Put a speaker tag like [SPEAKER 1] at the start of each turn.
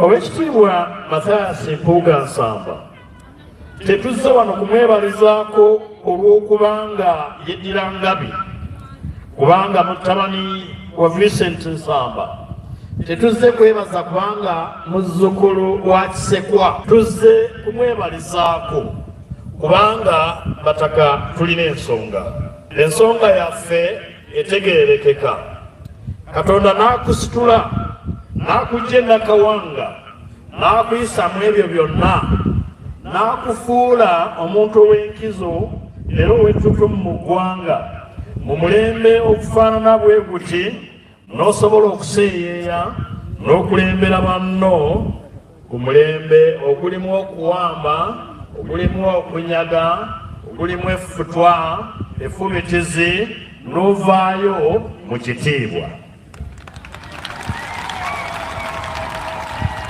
[SPEAKER 1] Owekitiibwa Mathias Mpuuga Nsamba, tetuzze wano kumwebalizaako olw'okubanga yeddira Ngabi, kubanga mutabani wa Vincent Nsamba. Tetuzze kwebaza kubanga muzzukulu wa Kisekwa. Tuzze kumwebalizaako kubanga Bataka tulina ensonga. Ensonga yaffe etegeerekeka. Katonda n'akusitula n'akujja e Nakawanga, n'akuyisa mu ebyo byonna, n'akufuula omuntu ow'enkizo era ow'ettutumu mu ggwanga mu mulembe ogufaanana bwe guti, n'osobola okuseeyeeya n'okulembera banno ku mulembe ogulimu okuwamba, ogulimu okunyaga, ogulimu effutwa, effumitizi, n'ovaayo mu kitiibwa.